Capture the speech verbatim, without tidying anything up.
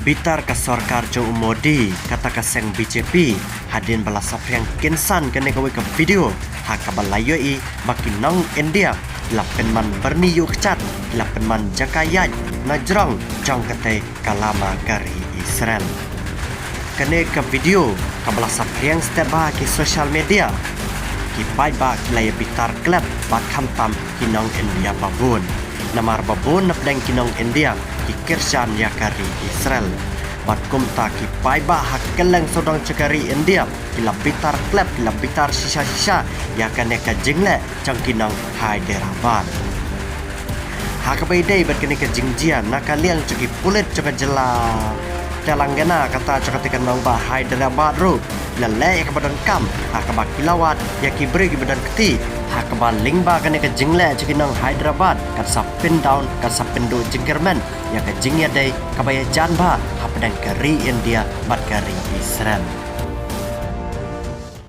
Bitar ka sorkar jong u Modi, kata ka seng B J P, hadien ba la saphriang kynsan kane kawei ka video ha kaba la ïohi ba ki nong India ki la pynman byrni ïuh kjat, ki la pynman jaka ïaid na jrong jong katei ka lama ka ri Israel. Kane ka video kaba la saphriang stet bha ha ki social media, ki paidbah ki la ïa bitar klet bad khamtam ki nong India babun. Namar babun na pdeng ki nong India ki kyrshan ïa ka ri Israel. Bad kumta ki paidbah ha kylleng sawdong jong ka ri India ki la bitar klet, ki la bitar shisha shisha ïa kane ka jingleh jong ki nong Hyderabad. Ha kaba ïadei bad kane ka jingjia, na ka liang jong ki pulit jong ka jylla Telangana, kata jong katei ka nongbah Hyderabad ruh, la leh ïa kaba donkam ha kaba ki la wad ïa ki briew kiba don kti, ha kaba lyngba kane ka jingleh jong ki nong Hyderabad kan sa pyndown, kan sa pynduh jingkyrmen ïa ka jingïadei kaba ïajan bha hapdeng ka ri India bad ka ri Israel.